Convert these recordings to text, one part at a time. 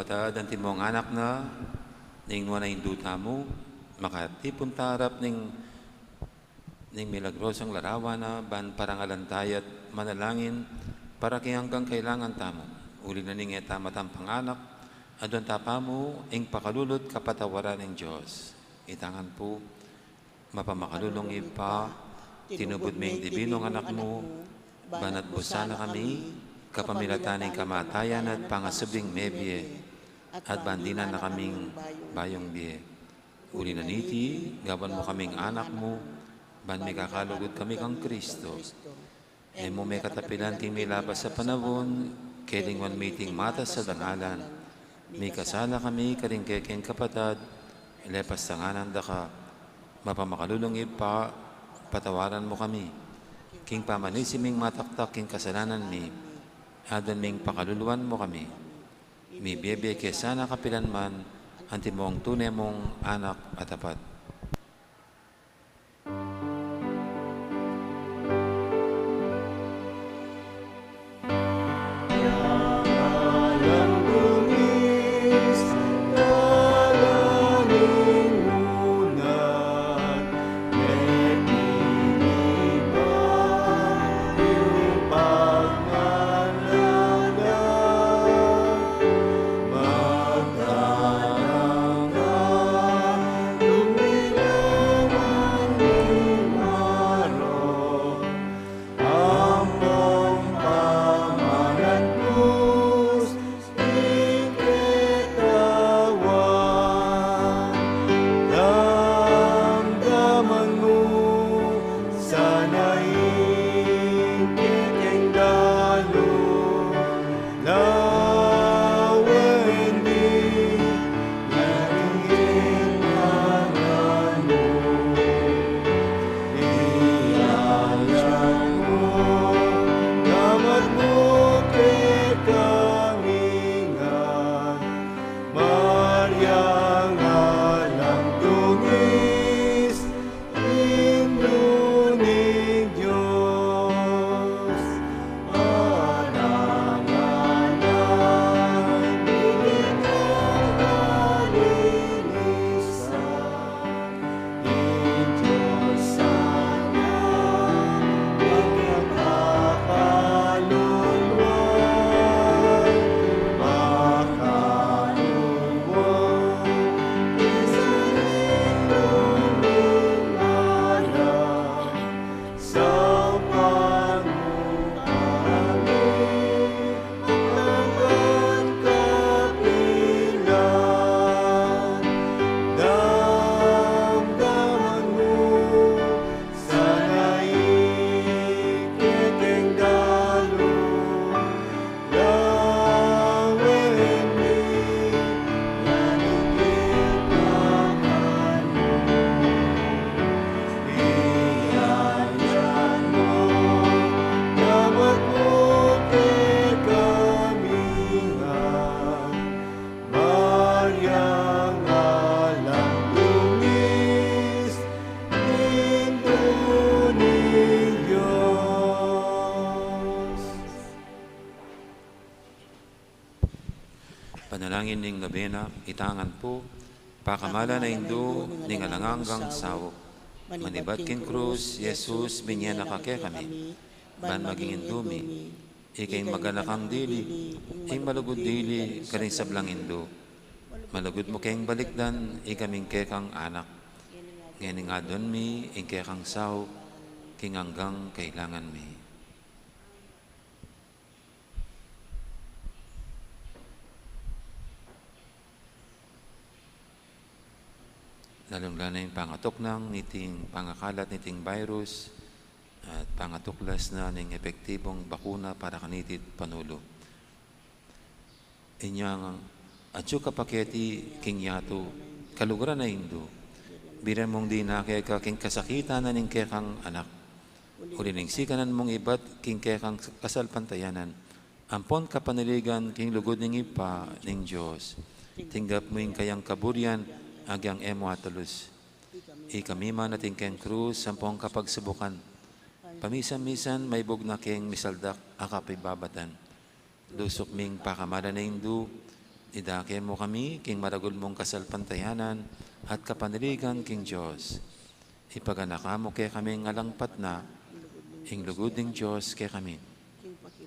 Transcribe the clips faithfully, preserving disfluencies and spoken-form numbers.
Tad antimong anak na, ning nuan a Indu tamu, makatipun ta arap ning, ning milagrosong larawan na, ban parangalan taya at manalangin para king anggang kailangan tamu. Uli na ning e ta matampang anak, aduan ta pamu ing pakalulu at kapatawaran ning Dios. Itang ngan pu, Mapamakalulung Ibpa, tinubud me ing dibinung Anak mu, ban atbusan na kami, kapamilatan ning kamatayan at pangasubling mebie, at ban dinan na kaming bayung bie. Uli na niti, gawan mu kaming anak mu, ban mikakalugud kami kang Kristo. E mu me katapilan king milabas a panaun, kelingwan mi iting matas a dangalan. Mikasala kami karing kekeng kapatad, lepas tanganan da ka. Mapamakalulung Ibpa, patawaran mu kami. King pamanisi ming mataktak king kasalanan mi, aduan ming pakaluluan mu kami. Mibie-bie ke sana kapilan man, antimong tune mung anak a tapat. Damdaman mu sana ing kekeng dalu, lawen di na ing kekeng dalu. Iyayan mu, damat mu kekami ngan, Maria, alang dungis, Indu ning Dios, alang anak, binitang kalinisan. Saupan mu kami, alang kapilan, damdaman mu sana ing kekeng dalu, lawen mi, lalu kita kanu. Iyayan mu, damat mu kekami ngan, Maria, alang dungis, Indu ning Dios. Panalangin ning nobena, itang ngan pu, pakamalan a Indu ning alang anggang saup. Manibat king krus i Jesus, binye na ka kekami, ban maging Indu mi. Ika ing maganakang dili, ing malugud dili karing sablang indu. Malugud mu keng balikdan ikaming kekang anak. Ngening aduan mi ing kekang saup king anggang kailangan mi. Lalung-lalu na ing pangatuknang niting pangakalat niting virus at pangatuklas na ning epektibung bakuna para kaniti't panulu. Inyang atyu ka pa keti king yatu, kaluguran a Indu, bire mung dinake ka king kasakitan na ning kekang anak. Uli ning sikanan mung ibat king kekang kasalpantayanan, ampon kapanaligan king lugud ning Ibpa ning Dios. Tinggap mu ing kayang kaburian agyang e mu atalus. Ikami man atin keng krus ampong kapagsubukan, pamisan-misan maibug na keng misaldak a kapibabatan. Lusuk ming pakamalan a Indu Idake mu kami king maragul mung kasalpantayanan at kapanaligan king Dios. Ipaganaka mu kekami ing alang patna, ing lugud ning Dios kekami.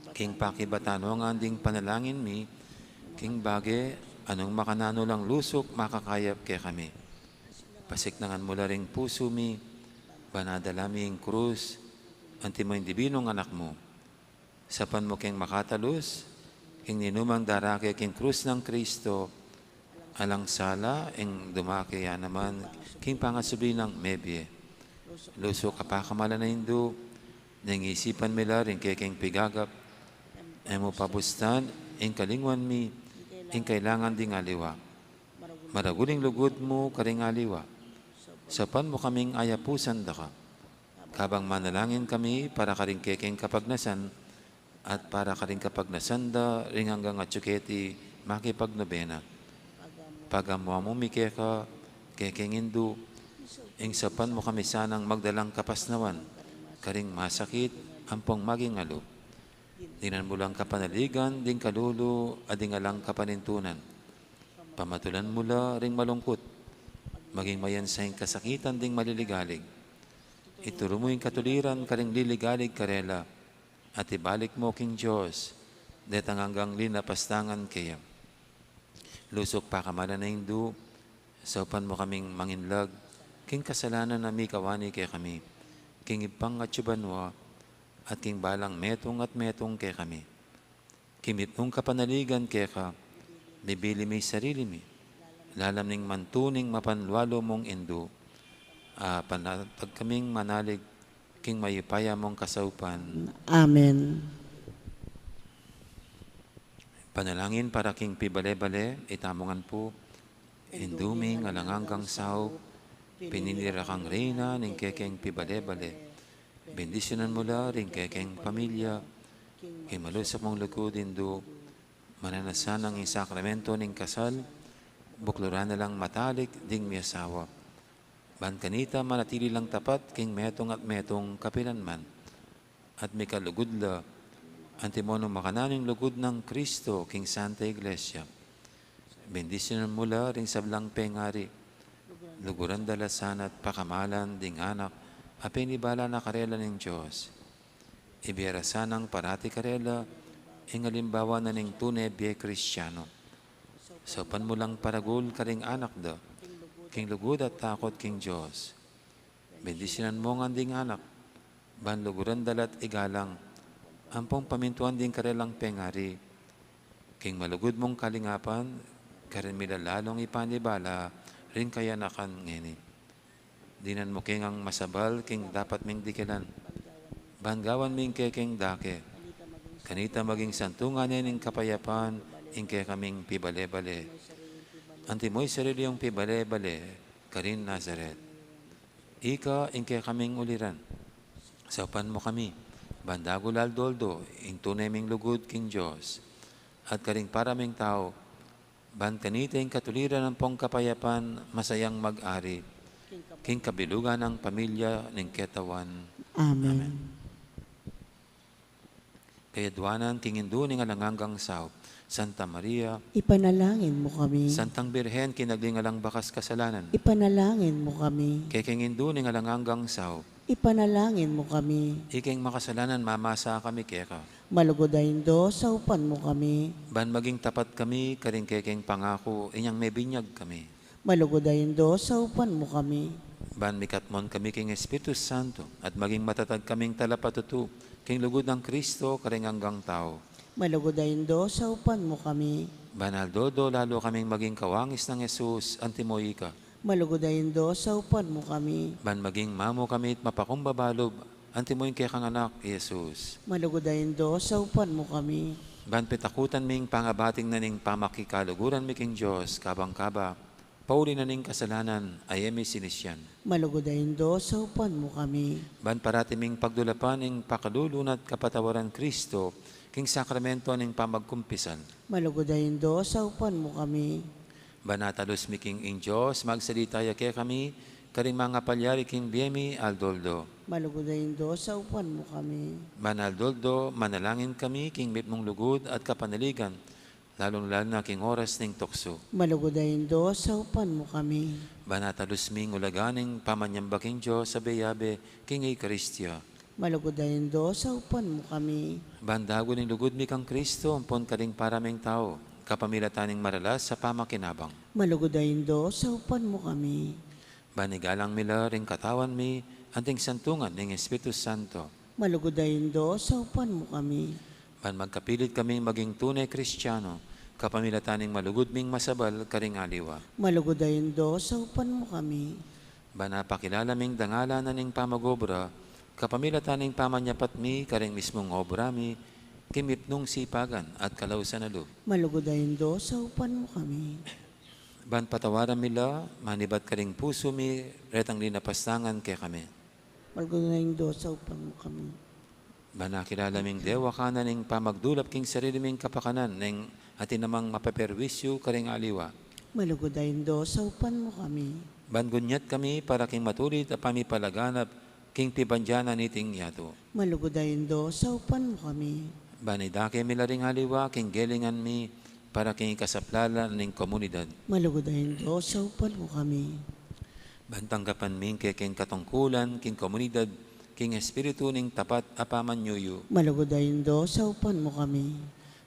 King pakibatan no ngan ding panalangin mi, king bage a nung makananu lang lusuk makakayap kekami. Pasiknangan mu la ring pusu mi, ban adala mi ing krus, antimo ing dibinung anak mu. Saupan mu keng makatalus, king ninumang darake king krus nang Kristo, alang sala, ing dumake ya naman, king pangasubli nang mebie. Lusuk a pakamalan a Indu, neng isipan mi la ring kekeng pigagap, e mu pabustan, ing kalingwan mi, ing kailangan ding aliwa. Maragul ing lugud mu karing aliwa. Saupan mu kaming ayapusan da ka. Kabang manalangin kami para karing kekeng kapagnasan, at para karing kapagnasan da ring anggang atyu keti makipagnobena. Pagamuan mu mi keka, kekeng Indu, ing saupan mu kami sanang magdalang kapasnawan, karing masakit, ampong maging alu. Dinan mu lang kapanaligan, ding kalulu, at ding alang kapanintunan. Pamatulan mu la ring malungkut, maging mayansa ing kasakitan ding maliligalig. Ituru mu ing katuliran karing liligalig karela, at ibalik mu king Dios, detang anggang linapastangan keya. Lusuk pakamalan a Indu, saupan mu kaming manginlag, king kasalanan a mikawani kekami, king Ibpang atyu banua, at king balang metung at metung kekami. King mipnung kapanaligan keka, bibili mi sarili mi, lalam ning mantuning mapanlualu mung Indu, a panatag kaming manalig, king mayupaya mung kasaupan. Amen. Panalangin para king pibale-bale, itamu ngan pu. Indu ming alang anggang saup, pinili ra kang reyna ning kekeng pibale-bale. Bendisyunan mu la ring kekeng pamilya, king malusuk mung lugud Indu, mananasan nang ing sakramento ning kasal, bukluran na lang matalik ding miasawa. Ban kanita manatili lang tapat king metung at metung kapilanman. At mikalugud la, antimo nung makananu ing lugud nang Kristo king Santa Iglesia. Bendisyunan mu la ring sablang pengari, luguran da la sana at pakamalan ding anak, a penibala na karela ning Dios. Ibie ra sanang parati karela, ing alimbawa na ning tune bie Kristiano. Saupan mu lang paragul karing anak da, king lugud at takot king Dios. Bendisyunan mu ngan ding anak, ban luguran da la't igalang, ampong pamintuan ding karelang pengari, king malugud mung kalingapan, karin mi la lalung ipanibala, ring kayanakan ngeni. Dinan mu ke ngang masabal, king dapat ming dikilan. Ban gawan ming kekeng dake. Kanita maging santungan ne ning kapayapan, ing kekaming pibale-bale. Antimo ing sarili yung pibale-bale, karin Nazaret. Ika ing kekaming uliran. Saupan mu kami, ban dagul aldo-aldo, ing tune ming lugud king Dios. At karing para ming tau, ban kanita ing katuliran ampong kapayapan, masayang mag-ari, king kabilugan nang pamilya ning ketawan. Amen. Amen. Kayadwanan king Indu ning alang anggang saup, Santa Maria, ipanalangin mu kami. Santang Birhen, kinagli ning alang bakas kasalanan, ipanalangin mu kami. Kekeng Indu ning alang anggang saup, ipanalangin mu kami. Ikeng makasalanan, mamasa kami keka. Malugud a Indu, saupan mu kami. Ban maging tapat kami karing kekeng pangaku, inyang mebinyag kami. Malugud a Indu, saupan mu kami. Ban mikatmon kami king Espiritu Santo, at maging matatag kaming talapatutu, king lugud nang Kristo, karing anggang tau. Malugud a Indu, saupan mu kami. Ban aldo-aldo lalu kaming maging kawangis nang Jesus, antimo ika. Malugud a Indu, saupan mu kami. Ban maging mamu kami at mapakumbaba lub, antimo ing kekang anak, Jesus. Malugud a Indu, saupan mu kami. Ban pitakutan ming pangabating na ning pamakikaluguran mi king Dios, kabang kaba, pauli na ning kasalanan, a e mi sinisian. Malugud a Indu, saupan mu kami. Ban parati ming pagdulapan ing pakalulu na't kapatawaran Kristo, king sakramento ning pamagkumpisal. Malugud a Indu, saupan mu kami. Ban atalus mi king ing Dios, magsalita ya kekami, karing mangapalyari king bie mi aldo-aldo. Malugud a Indu, saupan mu kami. Ban aldo-aldo, manalangin kami, king mitmung lugud at kapanaligan, lalung-lalu na king oras ning tuksu. Malugud a Indu, saupan mu kami. Ban atalus ming ulaga ning pamanyamba king Dios a abe-abe king Eukaristia. Malugud a Indu, saupan mu kami. Ban dagul ing lugud mi kang Kristo ampon karing para ming tau, kapamilatan ning maralas a pamakinabang. Malugud a Indu, saupan mu kami. Ban igalang mi la ring katawan mi anting santungan ning Espiritu Santo. Malugud a Indu, saupan mu kami. Ban magkapilit kaming maging tune Kristiano, kapamilatan ning malugud ming masabal karing aliwa. Malugud a Indu, saupan mu kami. Ban apakilala ming dangalan na ning pamag-obra, kapamilatan ning pamanyapat mi karing mismung obra mi, king mipnung sipagan at kalausan a lub. Malugud a Indu, saupan mu kami. Ban patawaran mi la, manibat karing pusu mi, retang linapastangan kekami. Malugud a Indu, saupan mu kami. Ban akilala ming dewakan na ning pamagdulap king sarili ming kapakanan, neng atin namang mapaperwisyu karing aliwa. Malugud a Indu, saupan mu kami. Ban gunyat kami para king matulid a pamipalaganap king pibandian na niting yatu. Malugud a Indu, saupan mu kami. Ban idake mi la ring aliwa king gelingan mi para king ikasaplala ning komunidad. Malugud a Indu, saupan mu kami. Ban tanggapan mi ing kekeng katungkulan king komunidad king espiritu ning tapat a pamanyuyu. Malugud a Indu, saupan mu kami.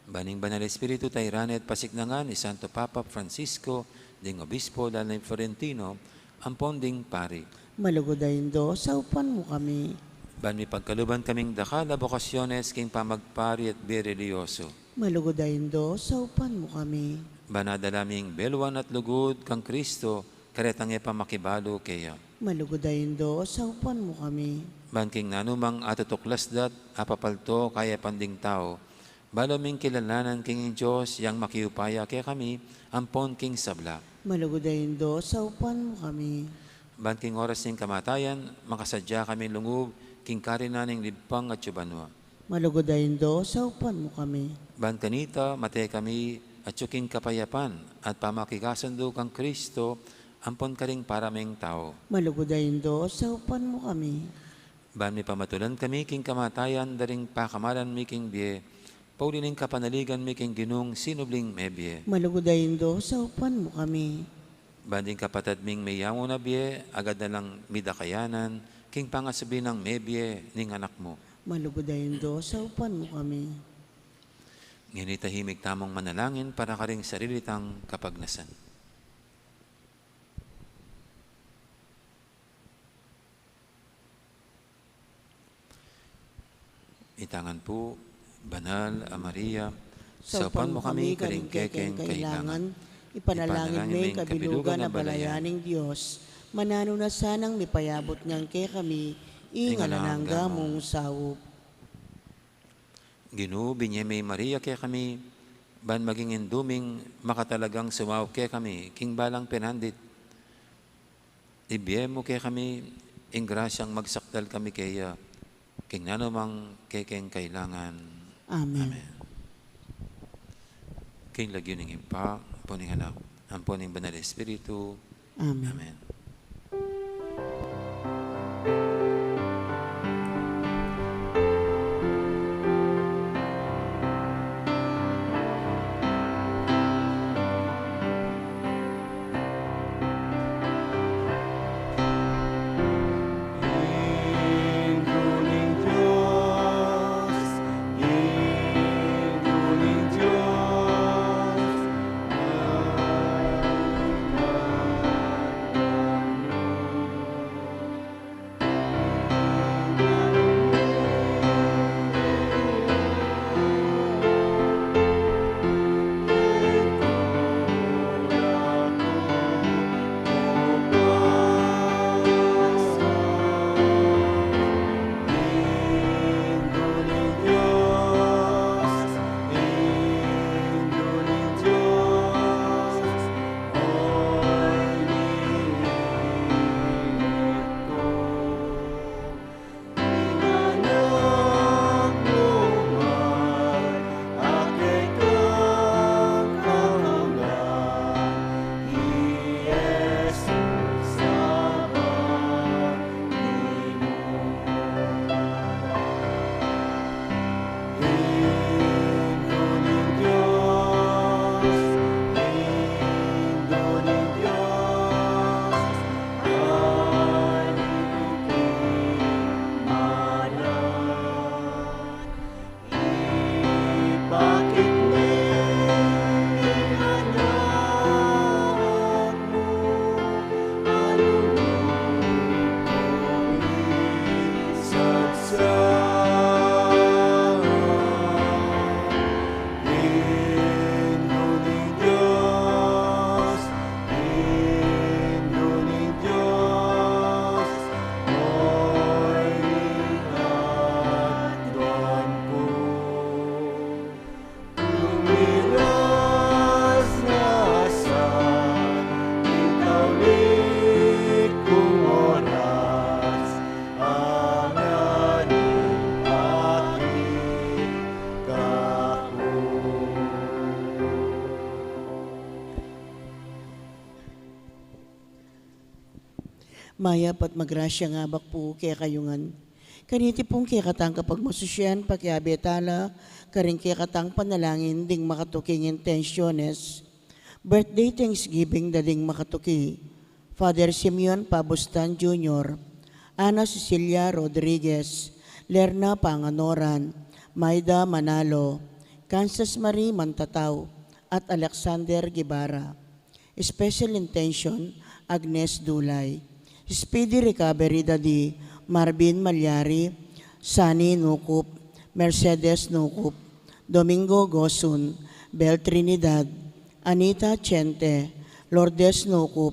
Ban ing Banal Espiritu tayran at pasiknangan i Santo Papa Francisco, ding Obispo, lalu na i Florentino, ampon ding pari. Malugud a Indu, saupan mu kami. Ban mipagkaluban kaming dakal a bokasyones king pamagpari at bie relihiyoso. Malugud a Indu, saupan mu kami. Ban adala ming beluan at lugud kang Kristo, karetang e pa makibalu keya. Malugud a Indu, saupan mu kami. Ban king nanumang atutuklas dat, apapalto, kayapan ding tau, balu ming kilalanan king ing Dios yang makiupaya kekami, ampon king sabla. Malugud a Indu, saupan mu kami. Ban king oras ning kamatayan, makasadya kami lungub king karinan ning libpang atyu banua. Malugud a Indu, saupan mu kami. Ban kanita, mate kami atyu king kapayapan at pamakikasundu kang Kristo, ampon karing para ming tau. Malugud a Indu, saupan mu kami. Ban mipamatulan kami king kamatayan da ring pakamalan mi king bie, pauli ning kapanaligan mi king Ginung sinubling mebie. Malugud a Indu, saupan mu kami. Ban ding kapatad ming meyangu na bie, agad na lang midakayanan king pangasubli nang mebie ning Anak mu. Malugud a Indu, saupan mu kami. Ngeni tahimik tamung manalangin para karing sarili tang kapagnasan. Itangan pu, Banal a Maria, saupan mu kami karing kekeng kailangan. Ipanalangin mi ing kabilugan a balayan ning Dios. Mananu na sanang mipayabut ngan kekami ing alang angga mung saup. Ginu, binie me i Maria kekami, ban maging indu ming makatalagang sumaup kekami king balang penandit. Ibie mu kekami ing grasyang magsakdal kami keya king nanumang kekeng kailangan. Amen. Amen. King lagyu ning Ibpa, ampon ning Anak, ampon ning Banal Espiritu. Amen. Amen. Mayap at magrasyang abak pu kekayu ngan. Kaniti pung kekatang kapagmasusyan, pakiabe tala karing kekatang panalangin ding makatuking intensyones. Birthday thanksgiving da ding makatuki: Father Simeon Pabustan Junior, Ana Cecilia Rodriguez, Lerna Panganoran, Maida Manalo, Kansas Marie Mantatao, at Alexander Guevara. Special intention: Agnes Dulay. Speedy recovery da di Marvin Malyari, Sunny Nukup, Mercedes Nukup, Domingo Gosun, Bel Trinidad, Anita Chente, Lourdes Nukup,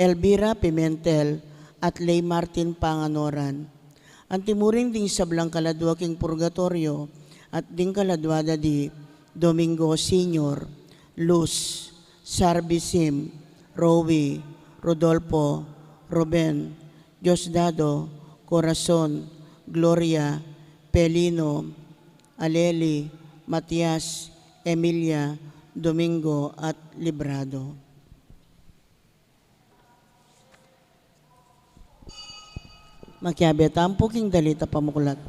Elvira Pimentel, at Lay Martin Panganoran. Antimurin ding sablang kaladua king purgatoryo, at ding kaladua da di Domingo Senior, Luz, Sarbi Sim, Rowi, Rodolfo, Ruben, Diosdado, Corazon, Gloria, Pelino, Aleli, Matias, Emilia, Domingo, at Librado. Makiabe tamu pu king dalit a pamuklat.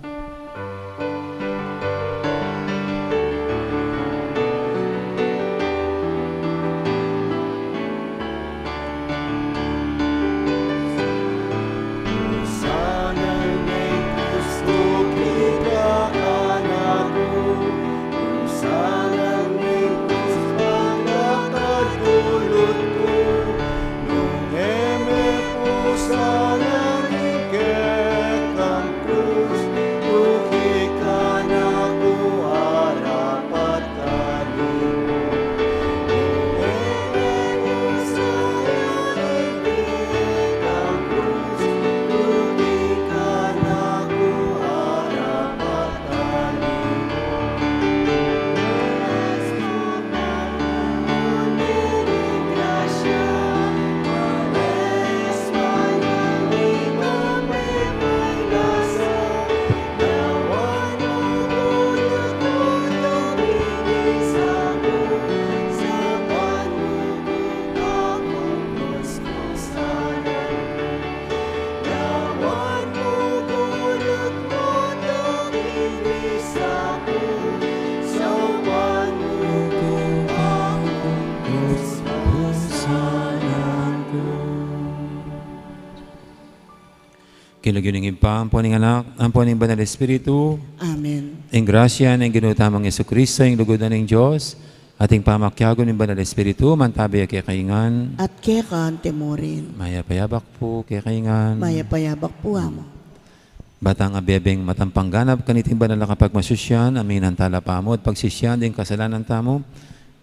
King lagyu ning Ibpa, ampo ning Anak, ampo ning Banal Espiritu. Amen. Ing grasya ning Ginu tamung Jesucristo, ing lugud ning Dios, at ing pamakiabe ning Banal Espiritu, mantabi ya kekayu ngan. At keka mu rin. Mayap a yabak pu kekayu ngan. Mayap a yabak pu, Among. Ba tang abebeng matampang ganap kaniting banal a kapagmasusyan, aminan tala pamu at pagsisian ding kasalanan tamu,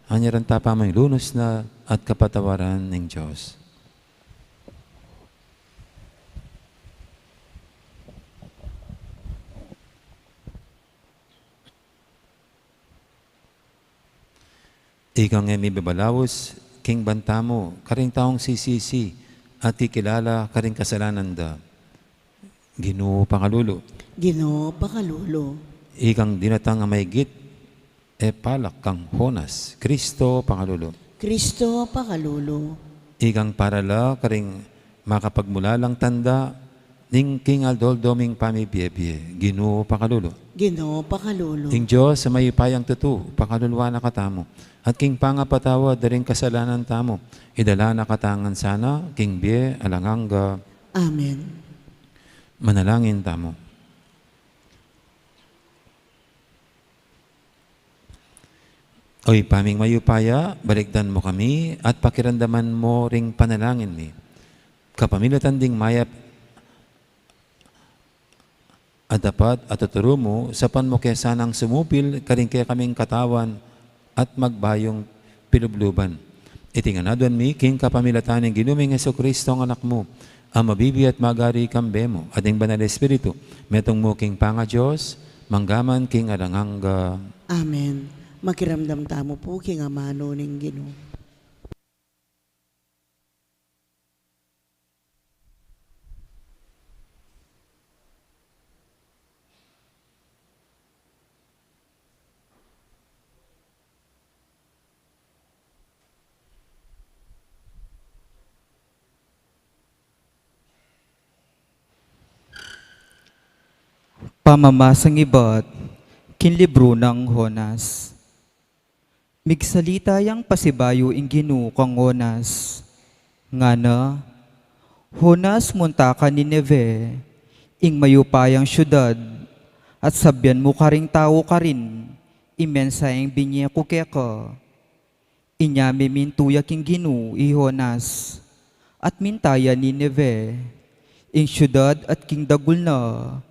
anyaran ta pamu ing lunus na at kapatawaran ning Dios. Ikang e mibabalaus king banta mu karing taung sisisi at kikilala karing kasalanan da. Ginu, pakalulu. Ginu, pakalulu. Ikang dinatang a maigit e palak kang Jonas, Kristo, pakalulu. Kristo, pakalulu. Ikang para la karing makapagmulalang tanda ning king aldo-aldo ming pamibiebie, Ginu, pakalulu. Ginu, pakalulu. Ing Dios a mayupayang tutu, pakaluluan na katamu, at king pangapatawad da ring kasalanan tamu, idala na katamu ngan sana king bie alang angga. Amen. Manalangin tamu. O Ibpa ming mayupaya, balikdan mu kami at pakiramdaman mu ring panalangin mi. Kapamilatan ding mayap a dapat a tuturu mu, saupan mu ke sanang sumupil karing kekaming katawan at magbayung pilubluban. Iti ngan aduan mi king kapamilatan ning Ginu ming Jesucristo, a Anak mu, a mabibie at magari kambe mu at ning Banal Espiritu, metung mu king pangaDios, mangga man king alang angga. Amen. Makiramdam tamu pu king amanu ning Ginu. Pamamasang ibat king libru nang Jonas. Migsalita yang pasibayu ing Ginu kang Jonas. Ngana, Jonas, munta ka Ninive, ing mayupayang siudad, at sabyan mu karing tau karin ing mensaheng binye ku keka. Inya memintu ya king Ginu i Jonas, at minta ya Ninive, ing siudad at king dagul na,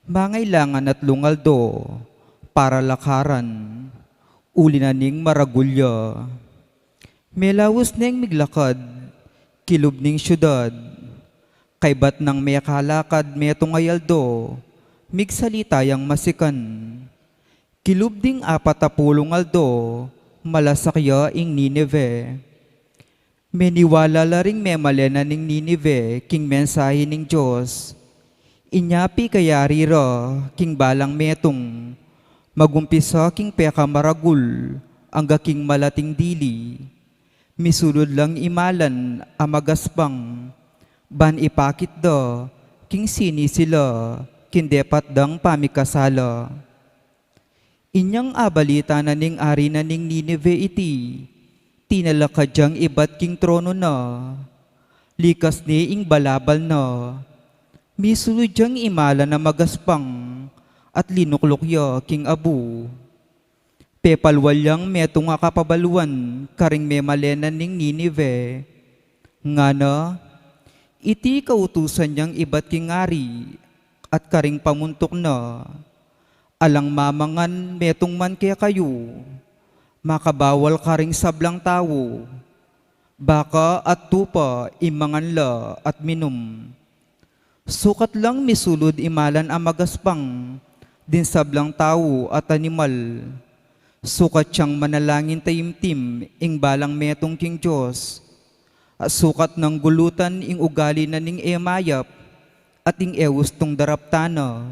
mangailangan atlung aldo para lakaran, uli na ning maragul ya. Melaus neng miglakad, kilub ning siudad, kaybat nang mekalakad metung a aldo, migsalita yang masikan. Kilub ding apat a pulung aldo, malasak ya ing Ninive. Meniwala la ring memalen na ning Ninive king mensahe ning Dios. Inya pikayari ra king balang metung, magumpisa king pekamaragul angga king malating dili. Misulud lang imalan a magaspang, ban ipakit da king sinisi la king depat dang pamikasala. Inyang abalita na ning ari na ning Ninive iti, tinalakad yang ibat king tronu na, likas ne ing balabal na, misulud yang imalan a magaspang, at linukluk ya king abu. Pepalwal yang metung a kapabaluan karing memalen na ning Ninive. Ngana, iti kautusan yang ibat king ari at karing pamuntuk na, alang mamangan metung man kekayu, makabawal karing sablang tau, baka at tupa ing mangan la at minum. Sukat lang misulud imalan a magaspang ding sablang tau at animal. Sukat yang manalangin taimtim ing balang metung king Dios. At sukat nang gulutan ing ugali na ning e mayap at ing e ustung daraptan na.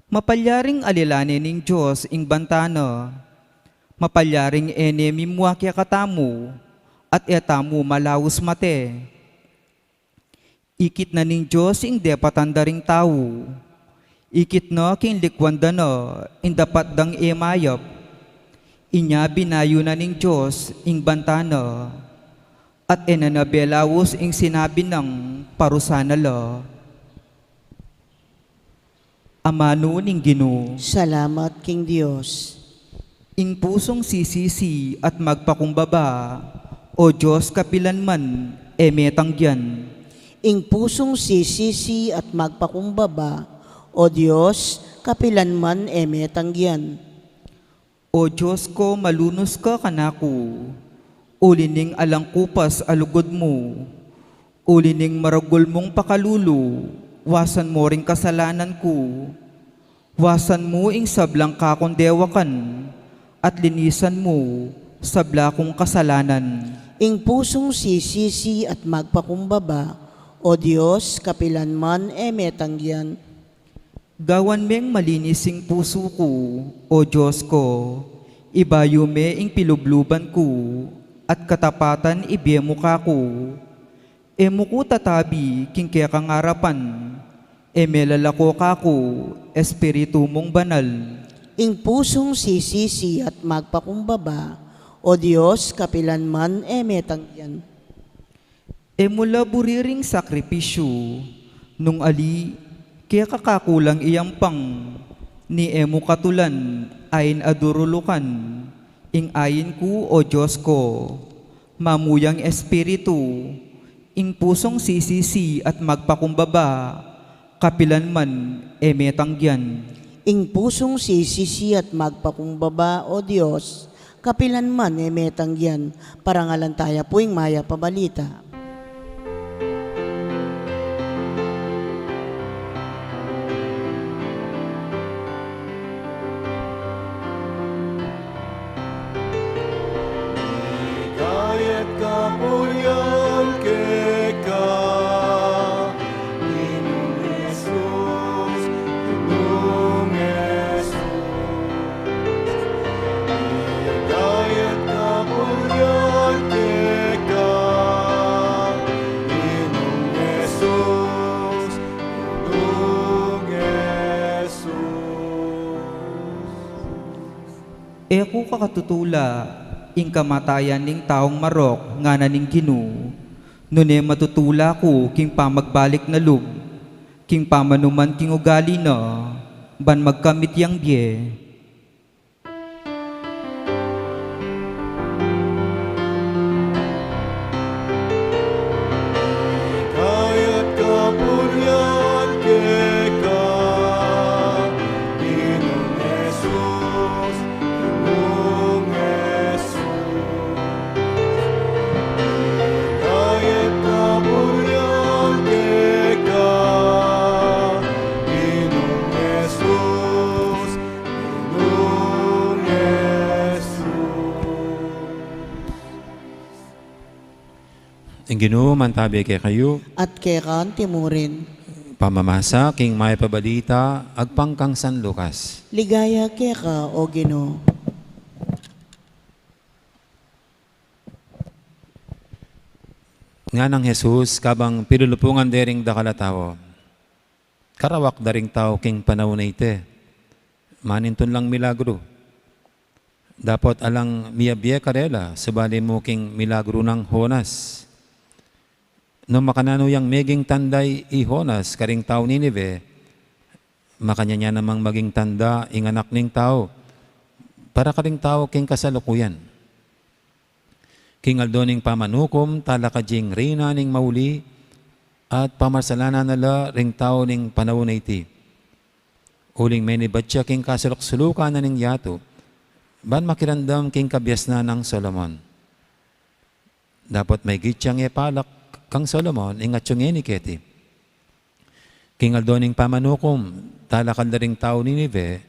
Mapalyaring alilan ne ning Dios ing banta na. Mapalyaring e ne mimua kekatamu at e tamu malaus mate. Ikit na ning Dios ing depatan da ring tau. Ikit na king likuan da na ing dapat dang e mayap. Inya binayu na ning Dios ing banta na, at e na na belaus ing sinabi nang parusan na la. Amanu ning Ginu. Salamat king Dios. Ing pusung sisisi at magpakumbaba, O Dios, kapilan man e me tanggian. Ing pusung sisisi at magpakumbaba, O Dios, kapilan man e me tanggian. O Dios ku, malunus ka kanaku, uli ning alang kupas a lugud mu. Uli ning maragul mung pakalulu, wasan mu ring kasalanan ku. Wasan mu ing sablang kakung dewakan, at linisan mu sabla kung kasalanan. Ing pusung sisisi at magpakumbaba, O Dios, kapilan man e me tanggian. Gawan meng malinis ing pusu ku, O Dios ku, ibayu me ing pilubluban ku, at katapatan ibie mu kaku. E mu ku tatabi king kekang arapan, e melalako kaku Espiritu mung Banal. Ing pusung sisisi at magpakumbaba, O Dios, kapilan man e me tanggian. E mu la buri ring sakripisyu, nung ali, keka kaku lang iyampang, ni e mu katulan ain a durulukan ing ain ku, O Dios ku. Mamuyang Espiritu, ing pusung sisisi at magpakumbaba, kapilan man e me tanggian. Ing pusung sisisi at magpakumbaba, O Dios, kapilan man e me tanggian. Parangalan taya pu ing mayap a balita. Ligaya at kapulian keka, Ginung Jesus, Ginung Jesus. Ligaya at kapulian keka, ku kakatutula ing kamatayan ning taung marok, ngana ning Ginu, nune matutula ku king pamagbalik na lub, king pamanuman king ugali na, ban magkamit yang bie. Kaya't kapurian keka, Ginung Jesus, Ginung Jesus. Kaya't kapurian keka, Ginung Jesus, Ginung Jesus. Ing Ginu mantabi kekayu. At keka antimurin. Pamamasa king Mayap a Balita agpang kang San Lucas. Ligaya keka, O Ginu. Nganang Jesus, kabang pilulupungan de ring dakal a tau, karawak da ring tau king panaun a iti, manintun lang milagru. Dapot alang miyabie karela, subali mu king milagru nang Jonas. Nung makananu yang meging tanda i Jonas karing taung Ninive, makanyan ya namang maging tanda ing Anak ning Tau para karing tau king kasalukuyan. King aldo ning pamanukum, talakad ya ing Reyna ning mauli, at pamarsalanan na la ring tau ning panaun a iti. Uling menibat ya king kasuluksulukan na ning yatu, ban makiramdam king kabiasnan nang Solomon. Dapot maigit yang epalak kang Solomon ing atyu ngeni keti. King aldo ning pamanukum, talakad la ring taung Ninive,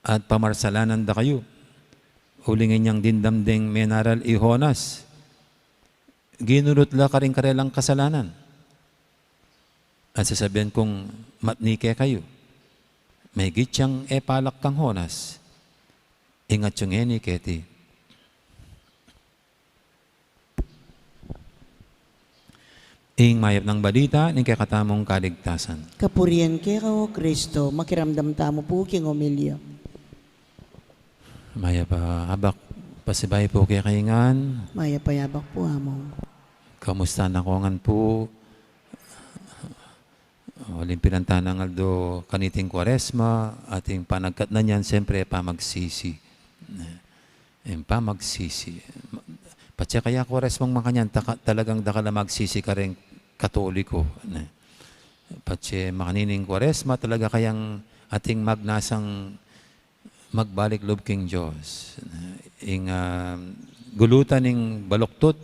at pamarsalanan da kayu. Uling inyang dimdam deng menaral i Jonas, ginulut la karing karelang kasalanan. At sasabian kung matni kekayu, maigit yang epalak kang Jonas ing atyu ngeni keti. Ing Mayap nang Balita ning kekatamung kaligtasan. Kapurian keka, O Kristo. Makiramdam tamu pu king omilya. Mayap a abak pasibayu pu kekayu ngan. Mayap a abak pu, Among. Kamusta na ko ngan pu? Uling pinantanang aldo kaniting Kuaresma, ating panagkatnan yan, siyempre, pamagsisi. Ing pamagsisi. Patse kaya Kuaresmang makanyan, taka-, talagang dakal a magsisi kareng Katoliko, ne? Patse makanining Kuaresma, talaga kayang ating magnasang magbalik lub king Dios. Ing, ah, gulutan ning baluktut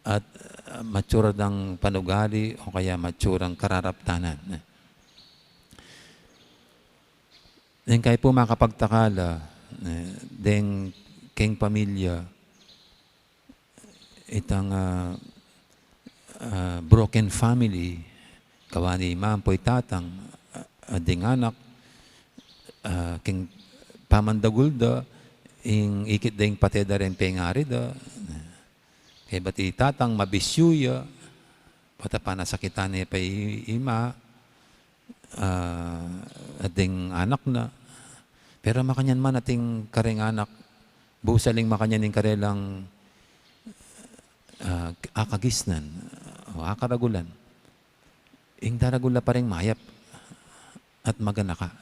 at, ah, matsura dang panugali o kaya matsurang kararaptanan. Ing kayi pu makapagtakala, eh, deng keng pamilya, itang, ah, ah, broken family, kawani ima ampo i tatang, ah, ah, deng anak, ah, keng pamandagul da, ing ikit da ing pate da reng pengari da, keng bati tatang mabisyu ya, pota panasakitan ne pa i, ima, ah, at deng anak na. Pero makanyan man ating kareng anak, busaling makanyan ing karelang, ah, akagisnan, o akaragulan. Ing daragul la pa reng mayap at maganaka.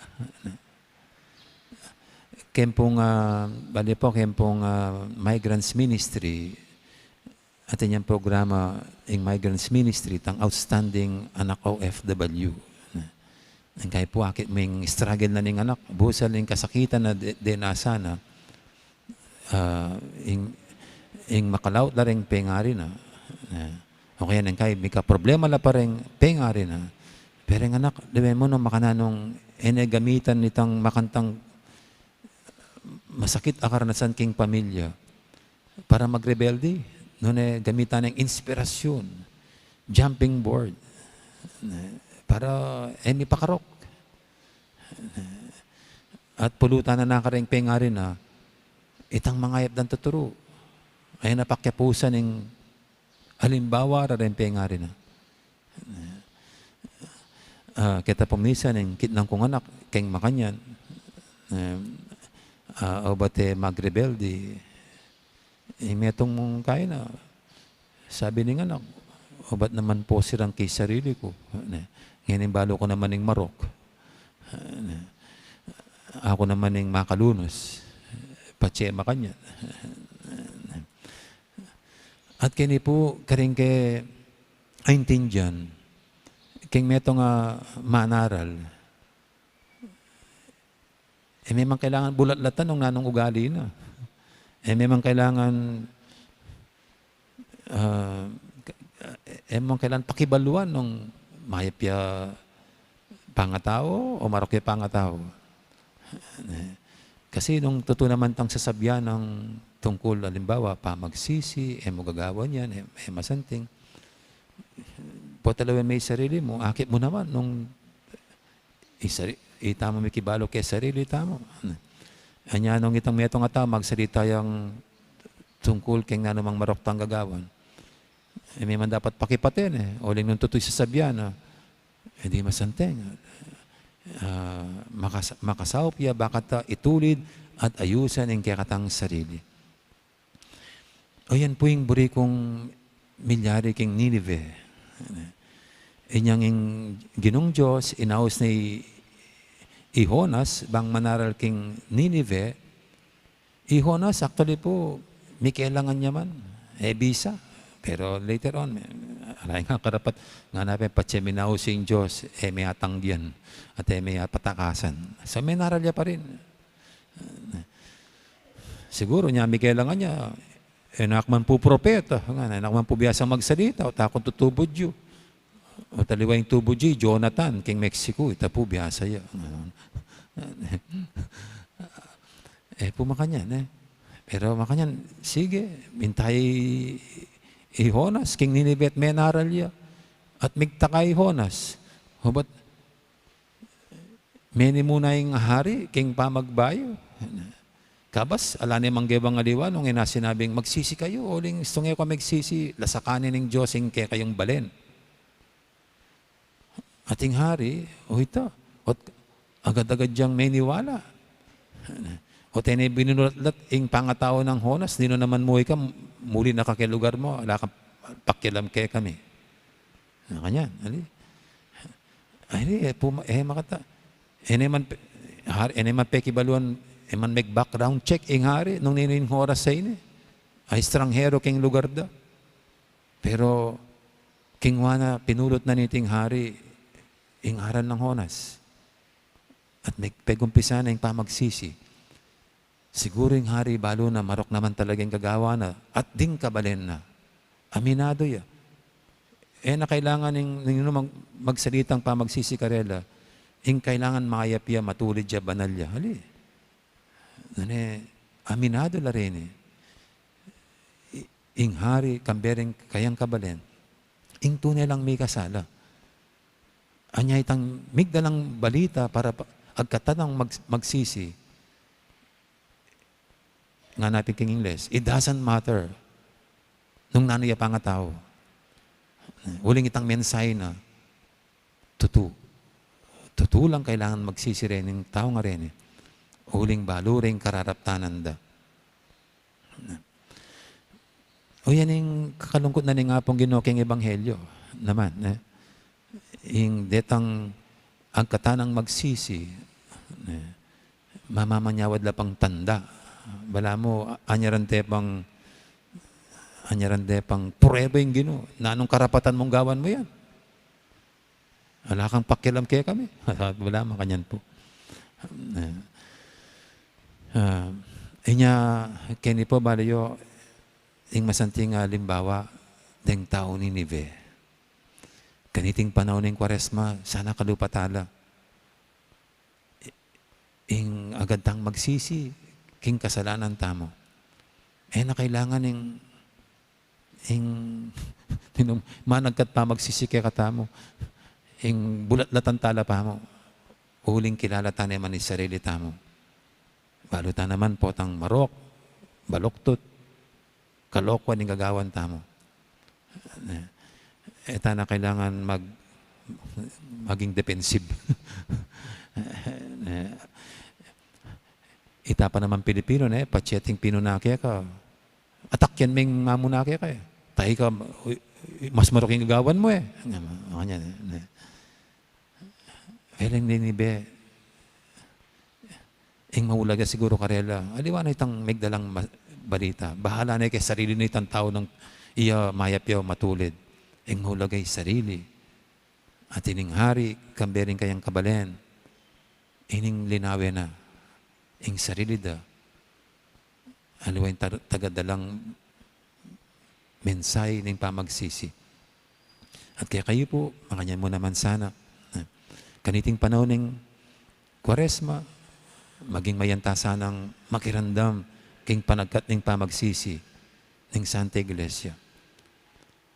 Keng pung, ah, bale pu, keng pung, ah, Migrants Ministry, atin yang programa ing Migrants Ministry, tang outstanding anak O F W. Ing kayi pu akit mu ing struggle na ning anak, busaling kasakitan na de-, denasa na, ah, ing, ing makalaut la reng pengari na, ah, o kaya ing kayi mika problema la pa reng pengari na, pero ing anak, dewen mu nung makananung e ne gamitan itang makantang masakit a karanasan king pamilya para magrebelde, nune gamitan neng inspirasyon, jumping board, para e mipakarok. At pulutan na na kareng pengari na, itang mangayap dang tuturu. Ayan na pakyapusan ing alimbawa rareng pengari na. Ah, keta pu misan ing kitnan kung anak, keng makanyan, eh, Ah, o ba te magrebelde? E, metung mung kaina, sabi ning anak, "O ba't naman po sirang keng sarili ku? Ne, ngeni balu ku naman ing marok. Ne, aku naman ing makalunus." Patse makanyan. At keni pu, karing ke aintindian, keng metung a manaral, e, memang kailangan bulatlatan nung nanung ugali na. E, memang kailangan, ah, e, memang kailangan pakibaluan nung mayap ya pangatau o marok ya pangatau. Kasi nung tutu naman tang sasabyan nung tungkul, alimbawa, pamagsisi, e mu gagawan yan, e, e masanting. Potalawen me ing sarili mu, akit mu naman nung isari-, itamu mikibalu keng sarili tamu. Anya nung itang metung a tau magsalita yang tungkul keng nanumang marok tang gagawan, e, memang dapat pakipaten, e. Uling nung tutu ing sasabyan na, e, di masanting. Ah, makas-, makasaup ya, bakat ta itulid at ayusan ing kekatang sarili. O yan pu ing buri kung milyari keng Ninive. Inyang ing Ginung Dios inaus na i, i Jonas bang manaral keng Ninive. I Jonas, actually pu, mikelangan ya man, e bisa. Pero later on, me-, ala ya ngan karapat, ngana pin patse minaus ing Dios, e me atanggian at e me apatakasan. So, manaral ya pa rin. Siguru inya mikelangan ya, e na ku man pu propeta, ngana, e na ku man pu biasang magsalita, o takung tutubud yu. O taliwa ing tubud yu, i Jonathan, keng Mexico, ita pu biasa ya. E pu makanyan, e. Pero makanyan, sige, minta i Jonas keng Ninive at menaral ya. At migtaka i Jonas. O ba't meni mu na ing hari keng pamagbayu? Kabas, ala ne mang gebang aliwa nung e na sinabing, "Magsisi kayu, uling istung e ku magsisi, lasakan ne ning Dios ing kekayung balen." At ing hari, o ita, ot agad-agad yang meniwala. Ot e ne binulatlat ing pangatau nang Jonas, "Ninu naman mu ika, muli na ka keng lugar mu, ala kang pakialam kekami." Makanyan, ali. Ali, e pu, e makata. E ne man pe-, hari, e ne man pekibaluan, e man meg-background check ing hari, nung ninu ing Jonas a ini. Ay estranghero keng lugar da. Pero kingwa na, pinulut na niting hari ing aral nang Jonas. At me-, pegumpisa na ing pamagsisi. Siguru ing hari balu na marok naman talaga ing gagawan na at ding kabalen na. Aminadu ya. E na kailangan ing, ing mag-, magsalitang pamagsisi karela. Ing kailangan mayap ya, matulid ya, banal ya. Ali. Nune, aminadu la reni. I-, ing hari, kambe reng kayang kabalen, ing tune lang mikasala. Anya itang migdalang balita para pa-, agkatan nang mag-, magsisi. Ngana pin keng Ingles, "It doesn't matter nung nanu ya pangatau." Uling itang mensahe na, tutu. Tutu lang kailangan magsisi reni ing tau ngareni. Uling balu reng kararaptanan da. O yan ing kakalungkut na ning Apung Ginu keng ebanghelyo naman, e. Ing detang agkatan nang magsisi, e, mamamanyawad la pang tanda. Balamu, a-, anyaran te pang, anyaran te pang prueba ing Ginu. Nanung karapatan mung gawan mu yan? Ala kang pakialam kekami. Ala, makanyan pu. E, a, inya, keni pu, bale yu, ing masanting a alimbawa deng taung Ninive. Kaniting panaun ning Kuaresma, sana kalupa tala. I-, ing agad tang magsisi king kasalanan tamu. E na kailangan ing, ing, ing managkat pamagsisi kekatamu. Ing bulatlatan tala pamu. Uling kilala ta ne man ing sarili tamu. Balu ta naman potang marok, baluktot, kalokuan ing gagawan tamu. E, e ta na kailangan mag-, maging defensive. E, Ita pa naman Pilipino, ne, patse ating pinuna keka, atakyan me ing mamuna keka, e. Tae ka, u-, u-, mas marok ing gagawan mu, e. Makanyan, e. Well, ing Ninive, ing maulaga siguru karela, aliwa na itang migdalang ma-, balita. Bahala na ya keng sarili na itang tau nang iya mayap ya o matulid. Ing maulaga ing sarili. At ining hari, kambe ring kayang kabalen, ining linawe na, ing sarili da, aliwa ing tar-, tagadalang mensahe ning pamagsisi. At kekayu pu, makanyan mu naman sana, e, kaniting panaun ning Kuaresma, maging mayanta sanang makiramdam king panagkat ning pamagsisi ning Santa Iglesia.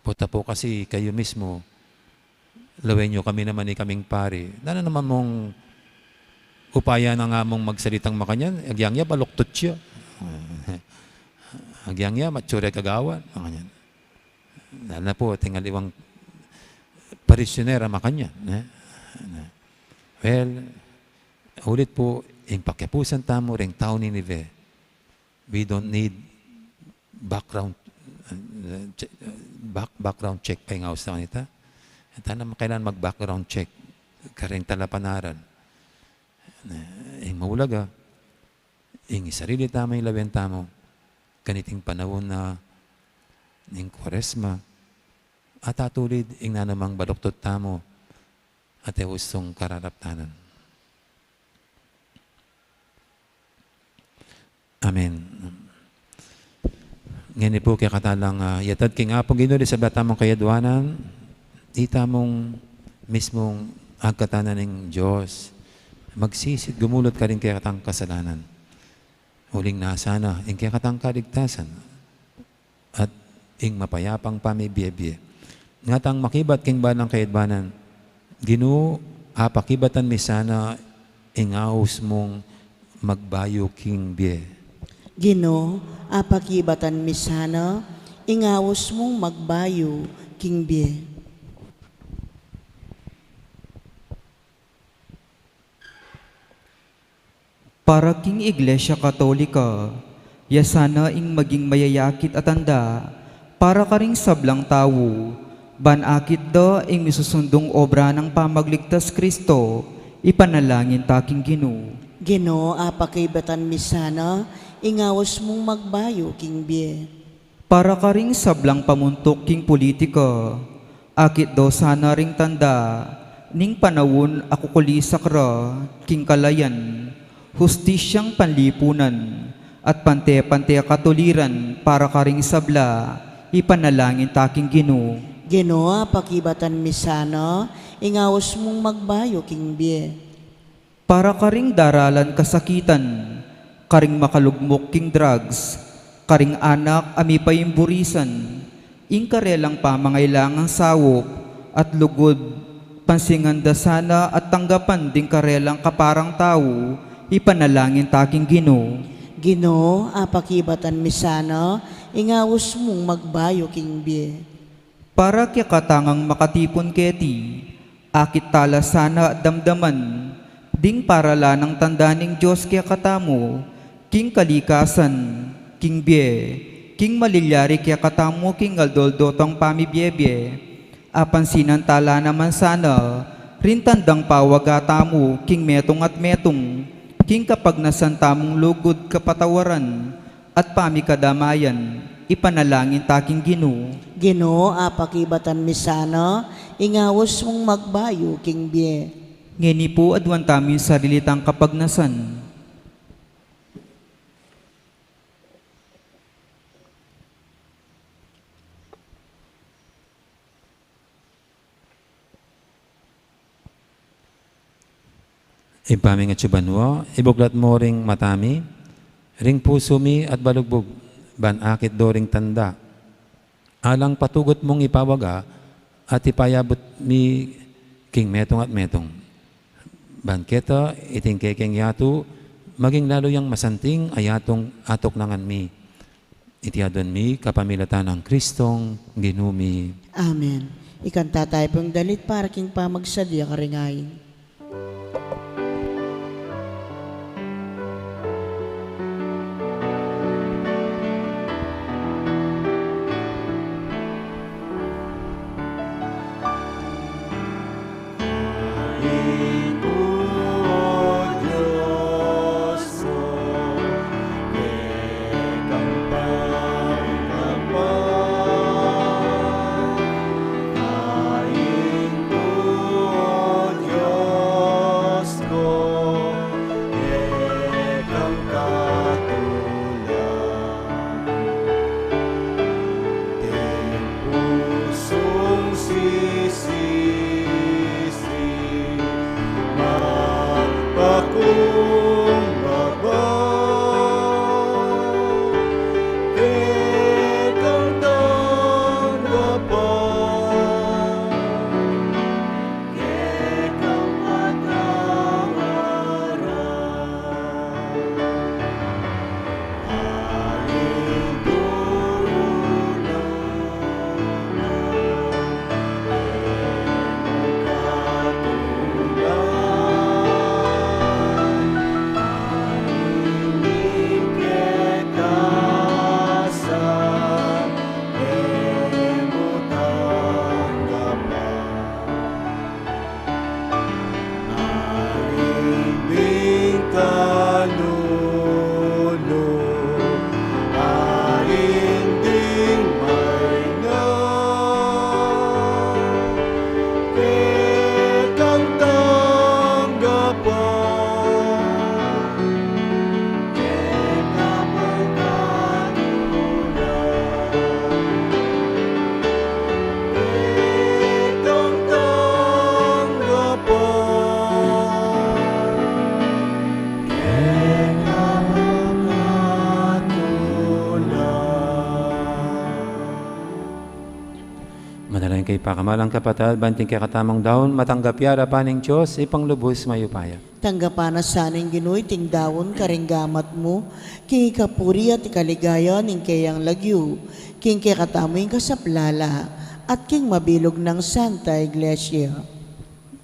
Pota pu kasi kayu mismu, lawen yu kami naman, ikaming pari. Nanu naman mung upaya na nga mung magsalitang makanyan, agyang ya baluktot ya. Agyang ya matsura ya kagawan, makanyan. Lalo na pu, ating aliwang parisyoner a makanyan, e? Well, ulit pu, ing pakiapusan tamu ring tau Ninive, we don't need background, uh, che-, uh, back-, background check pa ing aus na kanita. Tana kailangan mag-background check karing talapanaral. Uh, ing maulaga, ing sarili tamu, ing lawen tamu, kaniting panaun na ning Kuaresma, at atulid ing nanumang baluktot tamu, at e ustung kararaptanan. Amen. Ngeni pu, kekata lang, ah, yatad king Apung Ginu ding sabla tamung kayadwanan, itamu mismung agkatan na ning Dios, magsisi at gumulut karing kekatang kasalanan. Uling nasa na ing kekatang kaligtasan at ing mapayapang pamibiebie. Ngatang makibat king balang kayadwanan, Ginu, apakibatan mi sana ing aus mung magbayu king bie. Ginu, apakibatan mi sana ing aus mung magbayu king bie. Para king Iglesia Katolika, ya sana ing maging mayayakit a tanda para karing sablang tau, ban akit da ing misusundung obra nang pamagligtas Kristo, ipanalangin ta king Ginu. Ginu, apakibatan mi sana ing aus mung magbayu king bie. Para karing sablang pamuntuk king pulitika, akit do sana ring tanda ning panaun a kukulisak ra king kalayan, hustisyang panlipunan, at pante-pante a katuliran para karing sabla, ipanalangin ta king Ginu. Ginu, apakibatan mi sana ing aus mung magbayu king bie. Para karing daralan kasakitan, karing makalugmuk king drugs, karing anak a mipaimburisan, ing karelang pamangailangan saup at lugud, pansingan da sana at tanggapan ding karelang kaparang tau, ipanalangin ta king Ginu. Ginu, apakibatan mi sana ing aus mung magbayu king bie. Para kekatang makatipun keti, akit tala sana at damdaman ding paralan nang tanda ning Dios kekatamu, king kalikasan, king bie, king malilyari kekatamu king aldo-aldo tang pamibiebie. Apansinan tala naman sana ring tandang pawaga tamu king metung at metung, king kapagnasan tamung lugud kapatawaran at pamikadamayan, ipanalangin ta king Ginu. Ginu, apakibatan mi sana ing aus mung magbayu king bie. Ngeni pu, aduan tamu ing sarili tang kapagnasan. Ibpa mi a atsu banua, ibuklat mu ring mata mi, ring pusu mi at balugbug, ban akit do ring tanda. Alang patugut mung ipawaga at ipayabut mi king metung at metung. Ban keta iting kekeng yatu, maging lalu yang masanting a yatung atuknangan mi. Iti aduan mi kapamilatan nang Kristong Ginu mi. Amen. Ikanta tayu pung dalit para king pamagsadya karing ain. Kay pakamalan kapatad, ban iting kekatamung daun, matanggap ya arapan ning Dios, Ibpang lubus mayupaya. Tanggapan na sa ning Ginu iting daun karing gamat mu, king ikapuri at ikaligaya ning keyang lagyu, king kekatamu ing kasaplalan, at king mabilug nang Santa Iglesia.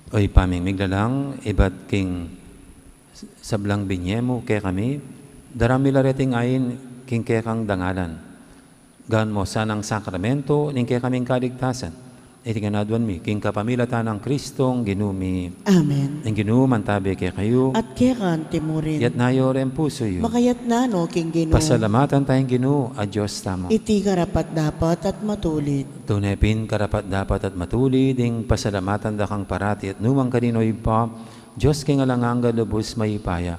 O Ibpa ming miglalang, ibat king sablang binie mu kekami, daran mi la reting ain king kekang dangalan. Gawan mu sanang sakramento ning kekaming kaligtasan. Iti ngan aduan mi, king kapamilatan nang Kristong Ginu mi. Amen. Ing Ginu mantabe kekayu. At keka mu rin. Itas yu reng pusu yu. Makatas no king Ginu. Pasalamatan taya ing Ginu a Dios tamu. Iti karapat-dapat at matulid. Tune pin karapat-dapat at matulid, ing pasalamatan da kang parati at nukarin man, O Ibpa, Dios king alang angga, lubus mayupaya.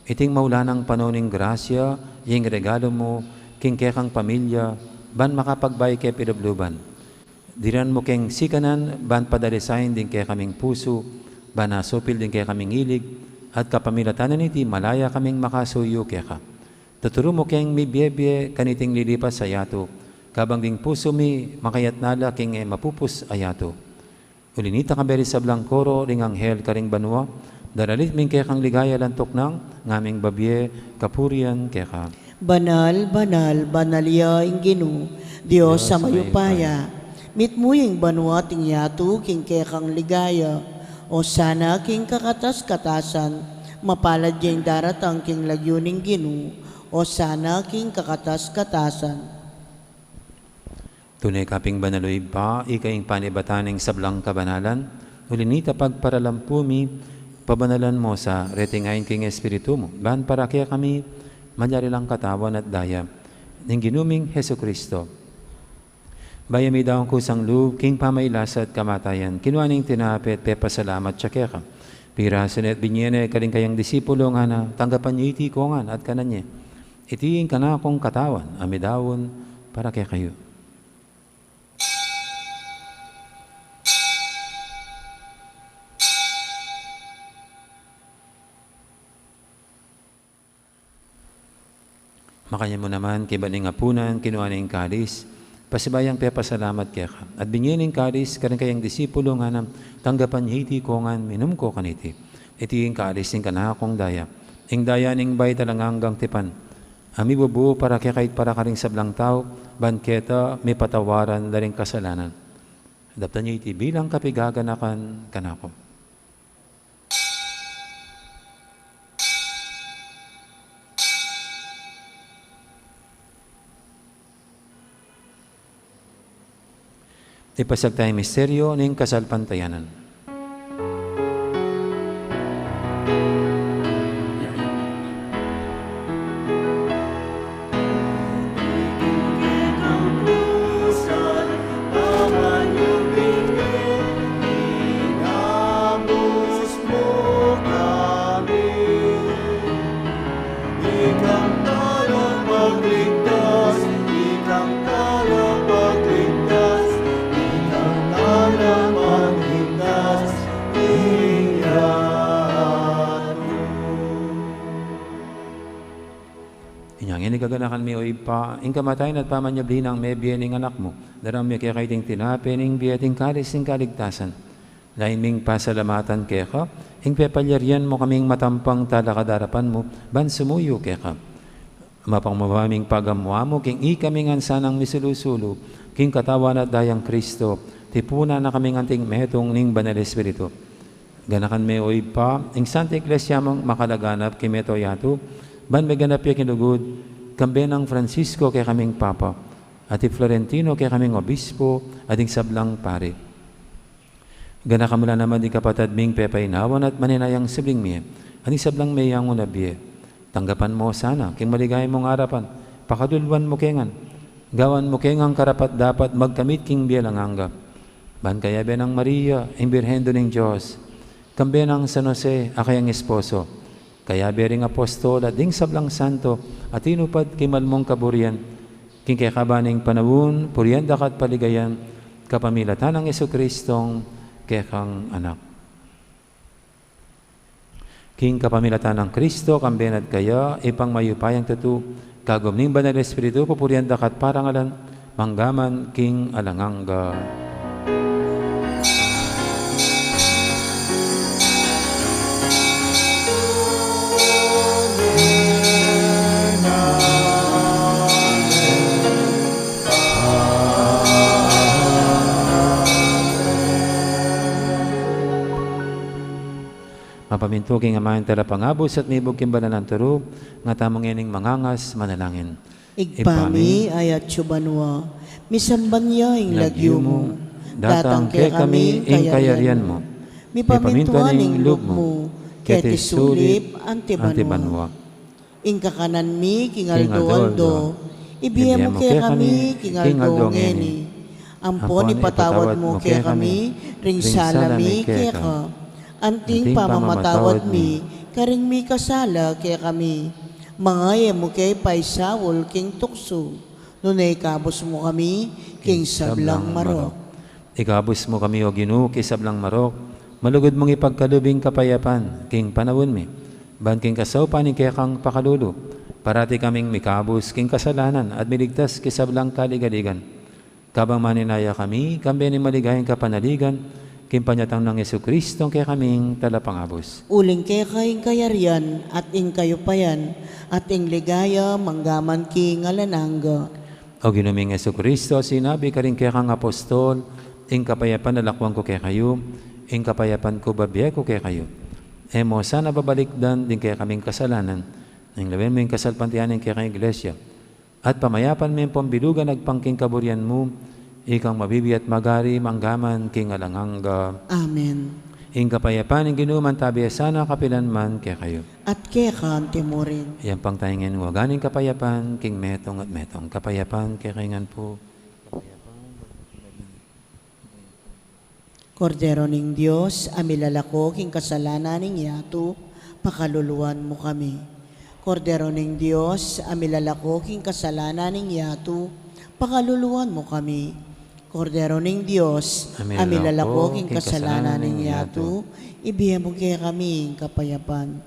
Iting maulan a panaun ning grasya, ing regalu mu king kekang pamilya, ban makapagbayu ke pilubluban. Dirinan mu keng sikanan, ban padalisayan ding kekaming pusu, ban asupil ding kekaming ilig, at kapamilatan na niti malaya kaming makasuyu keka. Tuturu mu keng mibie-bie kaniting lilipas a yatu, kabang ding pusu mi makatas na la king e mapupus a yatu. Uli nita, kayabe ring sablang koro ring anghel karing banua, daralit mi ing kekang ligaya alang tuknang, ngaming babie kapurian keka. Banal, banal, banal ya ing Ginu, Dios a mayupaya. Mitmu ya ing banua at ing yatu king kekang ligaya. Osana king kakatas-katasan. Mapalad ya ing daratang king lagyu ning Ginu. Osana king kakatas-katasan. Tune ka pin banal, O Ibpa, ika ing panibatan ning sablang kabanalan, uli nita pagparalan pu mi, pabanalan mu sa reting ain king Espiritu mu, ban para kekami malyari lang katawan at daya ning Ginu ming Jesucristo. Bayu mi daun kusang lub king pamailas at kamatayan, kinua ne ing tinape at pepasalamat ya keka. Pirasu ne at binie ne karing kayang disipulu, ngana, tanggapan ye iti kongan at kanan ye. Iti ing kanakung katawan a midaun para kekayu. Makanyan mu naman, kaybat ning apunan, kinua ne ing kalis, pasibayu yang pepasalamat keka, at binie ne ing kalis karing kayang disipulu, ngana, tanggapan ye iti kongan, minum ko kaniti. Iti ing kalis ning kanakung daya, ing daya ning bayu at alang anggang tipan, a mibubu para kekayu at para karing sablang tau, ban keta mipatawaran la ring kasalanan. Daptan ye iti bilang kapigaganakan kanaku. Ipasiag taya ing misteryu ning kasalpantayanan. Ikang talapagligtas, ikang talapagligtas, ikang talapagligtas, ing yatu. Inya ngeni gaganakan mi, O Ibpa, ing kamatayan at pamanyubli nang mebie ning Anak mu, daran mi keka iting tinape ning bie at ing kalis ning kaligtasan. Lain ming pasalamatan keka ing pepalyarian mu kaming matampang talakad king arapan mu, ban sumuyu keka. Mapagmababa ming pagamu-amu king ikami ngan sanang misulu-sulu king katawan at dayang Kristo, tipunan na kaming anting metung ning Banal Espiritu. Ganakan me, O Ibpa, ing Santa Iglesia mung makalaganap king mabilug a yatu, ban meganap ya king lugud, kambe nang Francisco kekaming Papa, at i Florentino kekaming Obispo, at ding sablang pari. Ganakan mu la naman ding kapatad ming pepainawan at maninayang subling mie, at ding sablang meyangu na bie. Tanggapan mu sana king maligaya mung arapan, pakaluluan mu ke ngan, gawan mu ke ngan karapat-dapat magkamit king bie alang angga. Ban kayabe nang Maria, ing Birhen Indu ning Dios, kambe nang San Jose a kayang esposo, kayabe ring apostol at ding sablang santo a tinupad king mal mung kaburian, king kekaban ning panaun, purian da ka at paligayan, kapamilatan nang Jesucristong kekang Anak. King kapamilatan nang Kristo, kambe na at kaya, Ibpang mayupayang tutu, kagum ning Banal Espiritu, pupurian da ka at parangalan, mangga man king alang angga. Mapamintu king Ama ing Talapangabus at mibug king banal a turu, nga tamu ngening mangangas manalangin. Ibpa mi, atsu ka banua, misamban ya ing lagyu mu, datang kekami ing kayarian mu, mipamintuan ing lub mu, keti sulip anti banua. Ing kakanan mi king aldo-aldo, ibie mu kekami king aldo ngeni. Ampon ipatawad mu kekami ring sala mi keka, anting pamamatawad mi karing mikasala kekami. Manga e mu ke paisaul king tuksu, nune ikabus mu kami king sablang marok. Ikabus mu kami, O Ginu, king sablang marok, malugud mung ipagkalub ing kapayapan king panaun mi, ban king kasaupan ning kekang pakalulu, parati kaming mikabus king kasalanan at miligtas king sablang kaligaligan. Kabang maninaya kami, kambe ning maligayang kapanaligan, king panyatang nang Jesucristo, kekaming Talapangabus. Uling keka ing kayarian, at ing kayupayan, at ing ligaya, manggaman king alang angga. O Ginu ming Jesucristo, sinabi karing kekang apostol, ing kapayapan lalakwan ku kekayu, ing kapayapan ku babie ku kekayu. E mu sana babalikdan ding kekaming kasalanan, nune lawen mu ing kasalpantayanan ning kekang Iglesia. At pamayapan me ampon bilugan agpang king kaburian mu, ikang mabibie at magari manggaman king alang angga. Amen. Ing kapayapan ning Ginu mantabi ya sana kapilan man kekayu. At keka anti murin. Iyampang tamu ngan ing waga ning kapayapan king metung at metung. Kapayapan kekayu ngan pu. Kordero ning Dios, a milalako king kasalanan ning yatu, pakaluluan mu kami. Kordero ning Dios, a milalako king kasalanan ning yatu, pakaluluan mu kami. Kordero ning Dios, a milalako king kasalanan ning yatu, ibie mu kekami ing kapayapan.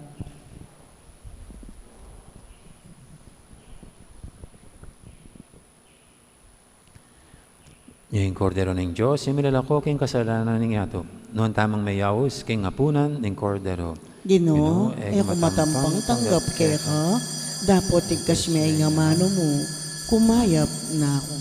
Ing Kordero ning Dios, a milalako king kasalanan ning yatu. Nuan tamung meyaus king apunan ning Kordero. Ginu, e ku matampang tanggap keka, dapot igkas me ing amanu mu, kumayap na ku.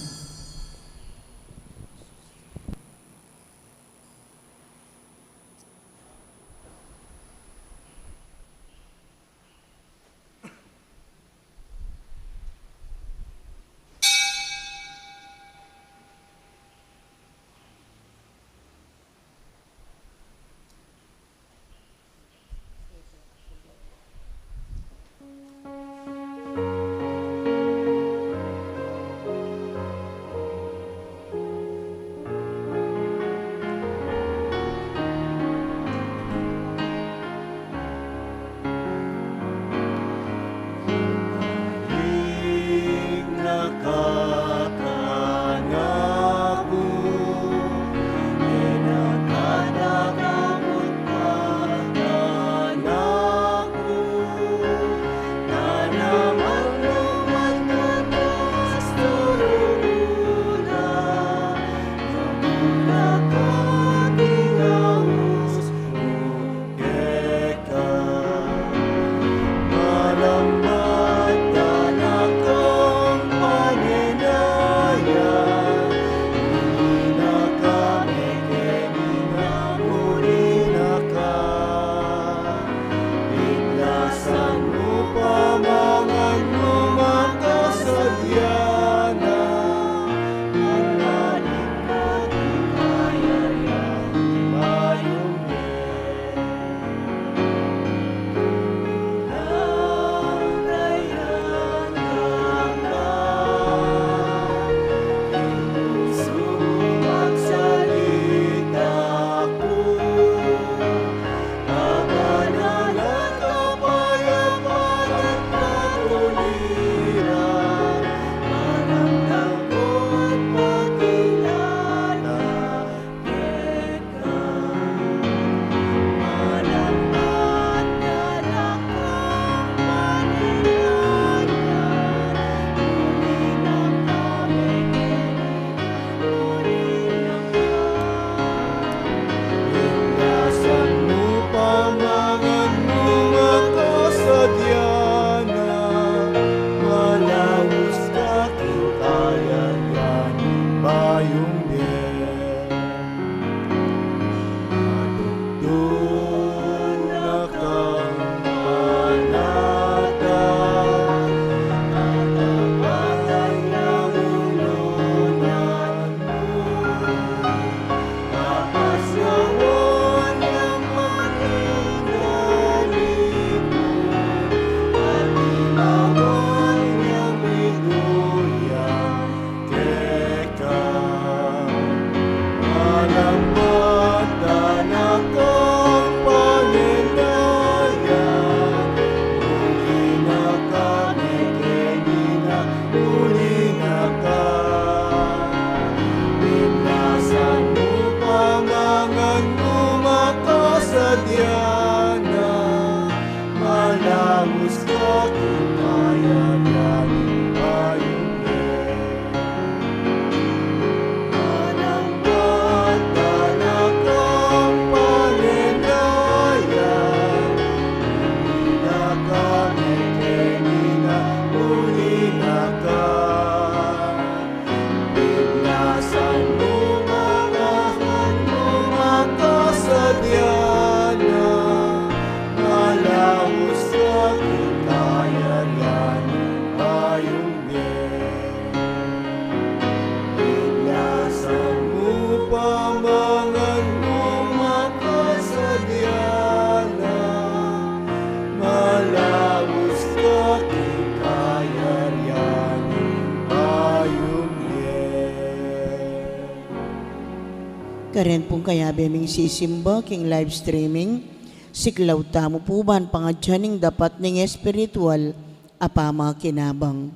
Ren pung kayabe ming sisimba king live streaming, siklaud tamu pu ban pangadyan ing dapat ning espiritual a pamakinabang.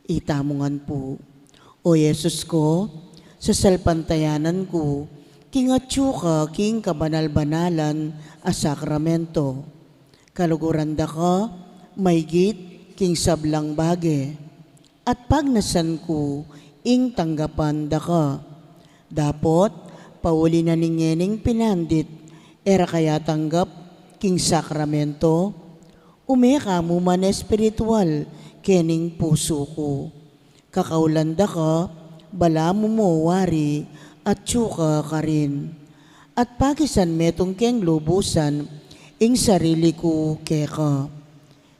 Itamu ngan pu. O Jesus ko, sasalpantayanan ku king atyu ka king kabanal-banalan a sakramento. Kaluguran da ka maygit king sablang bage, at pagnasan ku ing tanggapan da ka. Dapot pauli na ning ngening pinandit e ra ka yatanggap king sakramento, ume ka mu man espiritual kening pusu ku. Kakaulan da ka, balamu mo wari, atyu ka karin. At pakisan metung keng lubusan ing sarili ku keka.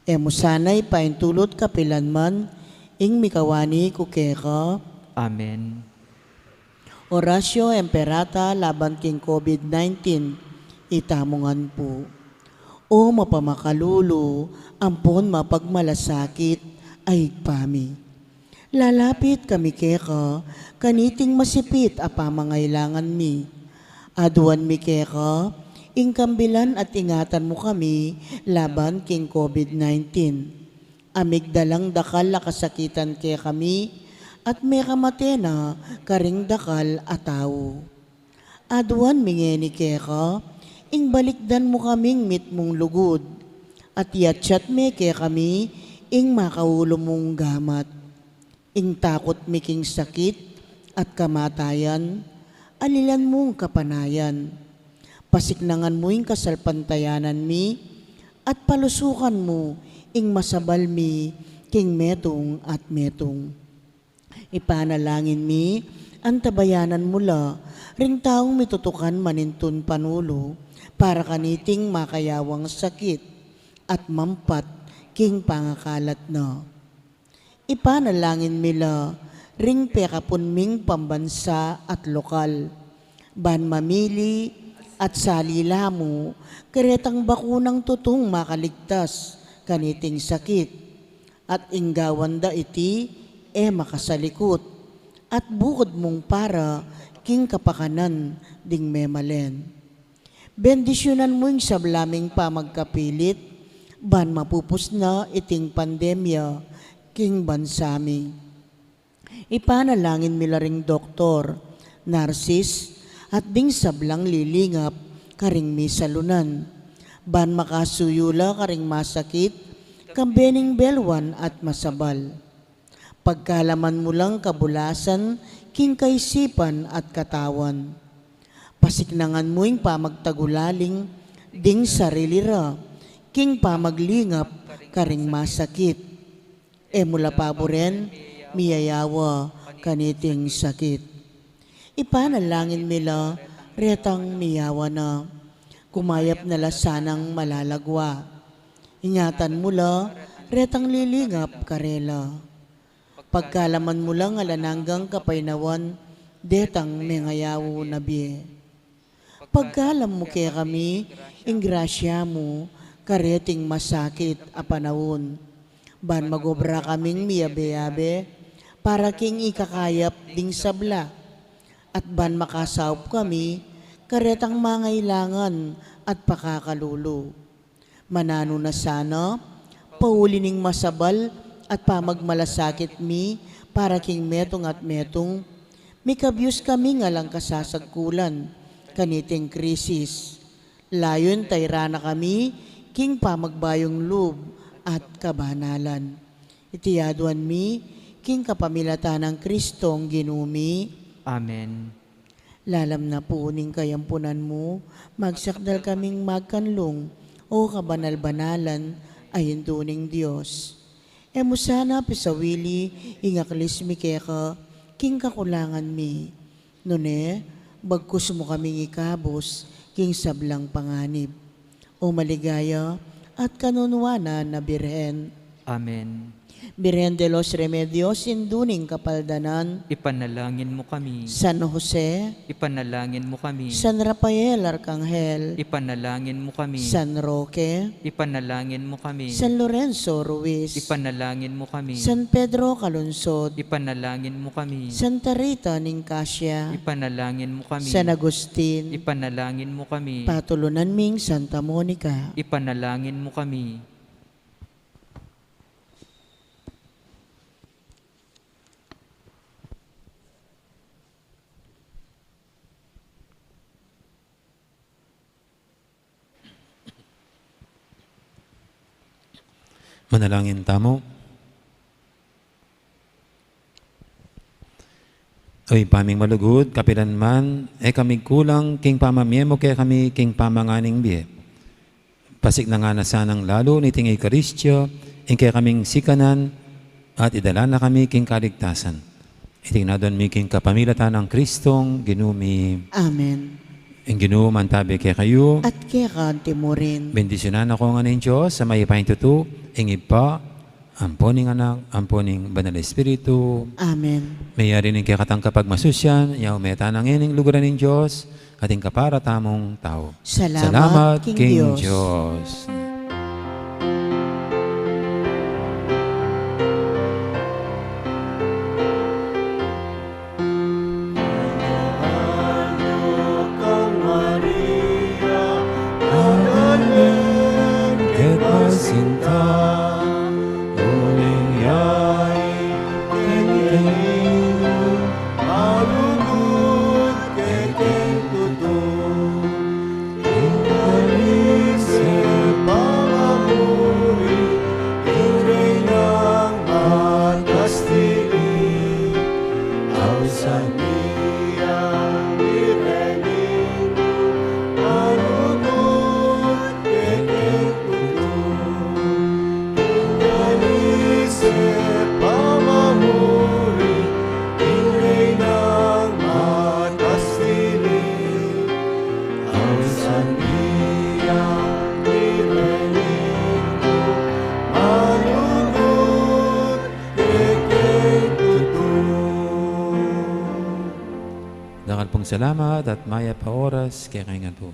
E mu sana ipaintulut kapilan man ing mikawani ku keka. Amen. Oratio Imperata laban king COVID nineteen, itamu ngan pu. O mapamakalulu ampon mapagmalasakit a Ibpa mi, lalapit kami keka kaniting masipit a pamangailangan mi. Aduan mi keka ing kambilan at ingatan mu kami laban king COVID nineteen. Amigdalang dakal a kasakitan kekami at mekamate na karing dakal a tau. Aduan mi ngeni keka ing balikdan mu kaming mitmung lugud, at iyatyat me kekami ing makaulu mung gamat. Ing takut mi king sakit at kamatayan, alilan mung kapanayan. Pasiknangan mu ing kasalpantayanan mi, at palusukan mu ing masabal mi king metung at metung. Ipanalangin mi, antabayanan mu la ring taung mitutukan manintun panulu para kaniting makayawang sakit at mampat king pangakalat na. Ipanalangin mi la ring pekapun ming pambansa at lokal, ban mamili at sali la mu karetang bakunang tutung makaligtas kaniting sakit, at ing gawan da iti e makasalikut, at bukud mung para king kapakanan ding memalen. Bendisyunan mu ing sabla ming pamagkapilit, ban mapupus na iting pandemya king bansa mi. Ipanalangin mi la ring doktor, narsis, at ding sablang lilingap karing misalunan, ban makasuyu la karing masakit, kambe ning belwan at masabal. Pagkalaman mu lang kabulasan king kaisipan at katawan. Pasiknangan mu ing pamagtagulaling ding sarili ra king pamaglingap karing masakit. E mu la paburen miyayawa kaniting sakit. Ipanalangin mi la retang miyawa na. Kumayap na la sanang malalagwa. Ingatan mu la retang lilingap karela. Pagkalaman mu lang alang anggang kapaynawan detang mengayaw na bie. Pagkalam mu kekami ing grasya mu kareting masakit a panaun, ban magobra kaming miyabe-yabe para king ikakayap ding sabla, at ban makasaup kami karetang mangailangan at pakakalulu. Mananu na sana, pauli ning masabal at pamagmalasakit mi para king metung at metung, mikabyus kaming alang kasasagkulan kaniting krisis. Layun tayran na kami king pamagbayung lub at kabanalan. Iti aduan mi king kapamilatan nang Kristong Ginu mi. Amen. Lalam na pu ning kayampunan mu, magsakdal kaming magkanlung, o kabanal-banalan a Indu ning Dios. E mu sana pisawili ing aklis mi keka king kakulangan mi. Nune, bagkus mu kaming ikabus king sablang panganib. O maligaya at kanunuanan a Birhen. Amen. Birhen de los Remedios, Indu ning Kapaldanan. Ipanalangin mu kami. San Jose. Ipanalangin mu kami. San Rafael Arkanghel. Ipanalangin mu kami. San Roque. Ipanalangin mu kami. San Lorenzo Ruiz. Ipanalangin mu kami. San Pedro Calungsod. Ipanalangin mu kami. Santa Rita Nicasia. Ipanalangin mu kami. San Agustin. Ipanalangin mu kami. Patulunan ming Santa Monica. Ipanalangin mu kami. Manalangin tamu. O Ibpa ming malugud, kapilan man e kami kulang king pamamie mu kekami king pamanganing bie. Pasiknangan na sanang lalu niting Eukaristia ing kekaming sikanan at idala na kami king kaligtasan. Iti ngan adwan mi king kapamilatan nang Kristong Ginu mi. Amen. Ing Ginu mantabi kekayu. At keka anti mu rin. Bendisyunan na kayu ngan ning Dios a mayupaya king tutu, ing Ibpa, ampo ning Anak, ampo ning Banal Espiritu. Amen. Meyari ning kekatang kapagmasusian, ya ume tana ngening luguran ning Dios, at ing kapara tamung tau. Salamat king Dios. Uling yayi kekeng Ginu, malugud kekeng tutu. Ing kalis e pamamuri, ing Reynang makastili. Ausan mi yang irening ku, malugud kekeng tutu. Ing kalis e pamamuri, ing Reynang makastili. Ausan mi yang irening ku, malugud kekeng tutu. Dakal pung salamat at mayap a oras kekayung ngan pu.